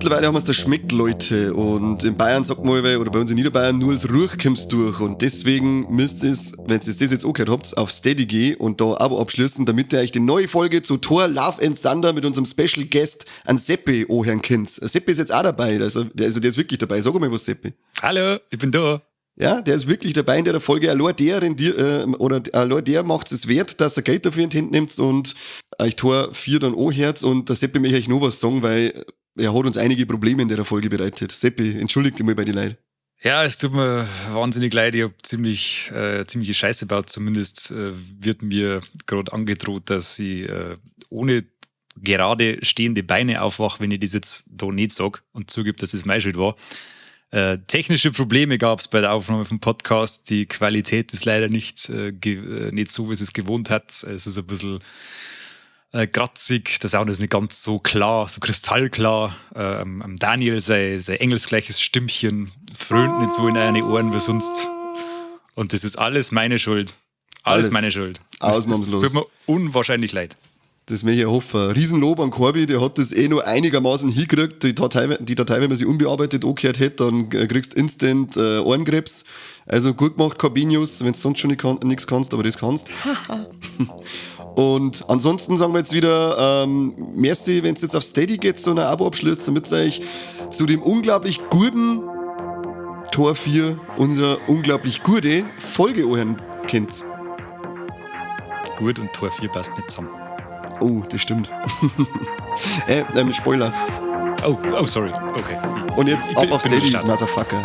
Mittlerweile haben wir es der schmeckt, Leute. Und in Bayern sagt man, oder bei uns in Niederbayern, nur als Ruch kommst durch. Und deswegen müsst ihr es, wenn ihr das jetzt angehört habt, auf Steady gehen und da Abo abschließen, damit ihr euch die neue Folge zu Thor Love and Thunder mit unserem Special Guest an Seppi anhören könnt. Seppi ist jetzt auch dabei, also der ist wirklich dabei. Sag mal was, Seppi. Hallo, ich bin da. Ja, der ist wirklich dabei in der Folge. Allein der rendiert, oder allein der macht es wert, dass er Geld dafür in die Hand nimmt und euch Thor 4 dann anhört. Und der Seppi möchte euch noch was sagen, weil er hat uns einige Probleme in der Folge bereitet. Seppi, entschuldigt dich mal bei den Leuten. Ja, es tut mir wahnsinnig leid. Ich habe ziemliche Scheiße gebaut. Zumindest wird mir gerade angedroht, dass ich ohne gerade stehende Beine aufwache, wenn ich das jetzt da nicht sage und zugib, dass es meine Schuld war. Technische Probleme gab es bei der Aufnahme vom Podcast. Die Qualität ist leider nicht so, wie es gewohnt hat. Es ist ein bisschen kratzig, der Sound ist nicht ganz so klar, so kristallklar. Daniel sein engelsgleiches Stimmchen frönt nicht so in eine Ohren wie sonst. Und das ist alles meine Schuld. Alles, alles meine Schuld. Ausnahmslos. Es tut mir unwahrscheinlich leid. Das möchte ich hoffen. Riesenlob an Corby, der hat das eh nur einigermaßen hingekriegt. Die Datei, wenn man sie unbearbeitet angehört hätte, dann kriegst du instant Ohrenkrebs. Also gut gemacht, Corbinius, wenn du sonst schon nichts kannst, aber das kannst. Und ansonsten sagen wir jetzt wieder, merci, wenn es jetzt auf Steady geht, so ein Abo abschließt, damit ihr euch zu dem unglaublich guten Thor 4 unser unglaublich gute Folge anhören könnt. Gut und Thor 4 passt nicht zusammen. Oh, das stimmt. Spoiler. Oh, sorry. Okay. Und jetzt ab auf Steady, Motherfucker.